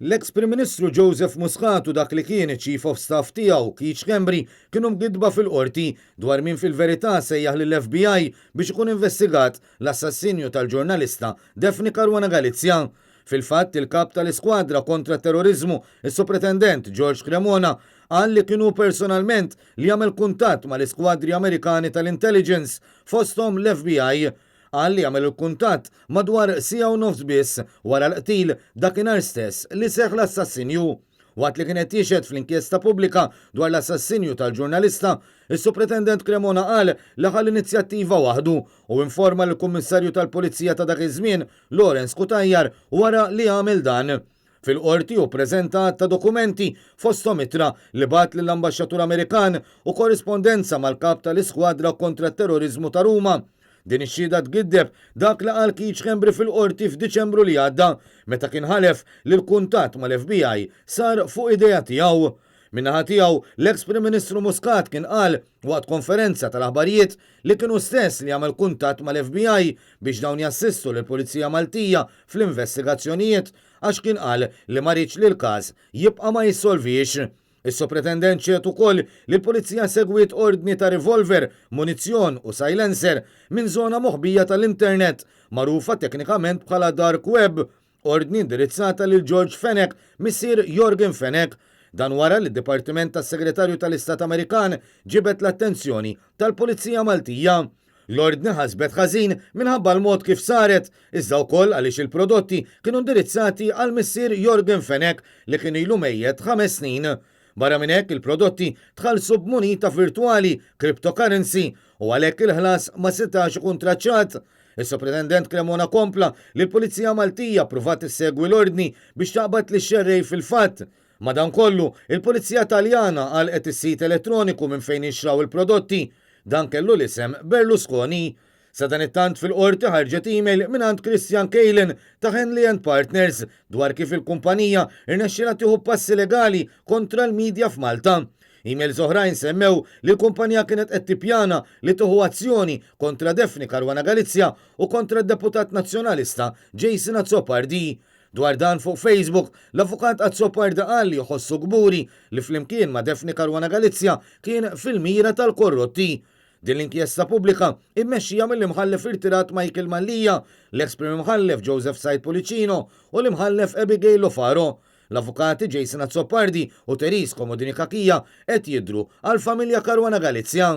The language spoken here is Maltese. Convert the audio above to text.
L-eks Prim Ministru Joseph Muscat u dak li kien iċ-Chief of Staff tiegħu, Keith Schembri, kienu mgiddba fil-Qorti dwar min fil-verità sejjaħ lill-FBI biex ikun investigat l-assassinju tal-ġurnalista Daphne Caruana Galizia. Fil-fatt, il-Kap tal-Iskwadra kontra t-Terroriżmu, is-Supretendent George Cremona, qal li kien hu personalment li għamel kuntatt mal-iskwadri Amerikani tal-intelligence, fosthom l-FBI. Qal li għamel il-kuntatt madwar siegħa u nofs biss wara l-qtil dakinhar stess li seħħ l-assassinju. Waqt li kien qed jixhed fl-inkjesta pubblika dwar l-assassinju tal-ġurnalista, is-Supretendent Cremona qal li ħa l-inizjattiva waħdu u informa lill-Kummissarju tal-Pulizija ta' dak iż-żmien, Lawrence Cutajar, wara li għamel dan. Fil-Qorti hu ppreżenta għadd ta' dokumenti, fosthom ittra li bagħat lill-Ambaxxatur Amerikan u korrispondenza mal-Kap tal-Iskwadra kontra t-Terroriżmu ta' Ruma. Din ix-xhieda tgiddeb dak li qal Keith Schembri fil-Qorti f'Diċembru li għadda, meta kien ħalef li l-kuntatt mal-FBI sar fuq idea tiegħu. Min-naħa tiegħu, l-eks Prim Ministru Muscat kien qal waqt konferenza tal-aħbarijiet li kien hu stess li għamel kuntatt mal-FBI biex dawn jassistu lill-Pulizija Maltija fl-investigazzjonijiet għax kien qal li ma riedx li l-każ jibqa' ma jissolviex. Is-Supretendent xehed ukoll li l-Pulizija segwiet ordni ta' revolver, munizzjon u silencer minn żona moħbija tal-internet, magħrufa teknikament bħala dark web, ordni indirizzata lil George Fenech, missier Yorgen Fenech. Dan wara li d-Dipartiment tas-Segretarju tal-Istat Amerikan ġibed l-attenzjoni tal-Pulizija Maltija. L-ordni ħasbet ħażin minħabba l-mod kif saret, iżda wkoll għaliex il-prodotti kienu indirizzati għal missier Yorgen Fenech li kien ilu mejjet ħames snin. Barra minn hekk, il-prodotti tħallsu b'munita virtwali, cryptocurrency, u għalhekk il-ħlas ma setax ikun traċċat. Is-Supretendent Cremona kompla li l-Pulizija Maltija ppruvat issegwi l-ordni biex taqbad lix-xerrej fil-fatt. Madankollu, il-Pulizija Taljana għalqet is-sit elettroniku minn fejn inxtraw il-prodotti. Dan kellu l-isem Berlusconi. Sadanittant fil-Qorti ħarġet email mingħand Christian Kaelin ta' Henley and Partners dwar kif il-kumpanija rnexxielha tieħu passi legali kontra l-media f'Malta. Emails oħrajn semmew li l-kumpanija kienet qed tippjana li tieħu azzjoni kontra Daphne Caruana Galizia u kontra d-deputat Nazzjonalista Jason Azzopardi. Dwar dan fuq Facebook, l-Avukat Azzopardi qal li jħossu kburi li flimkien ma' Daphne Caruana Galizia kien fil-mira tal-korrotti. Din l-inkjesta pubblika, immexxija mill-Imħallef irtirat Michael Mallia, l-eks Prim Imħallef Joseph Said Pullicino u l-Imħallef Abigail Lofaro, L-avukati Jason Azzopardi u Therese Comodini Cachia qed jidhru għall-familja Caruana Galizia.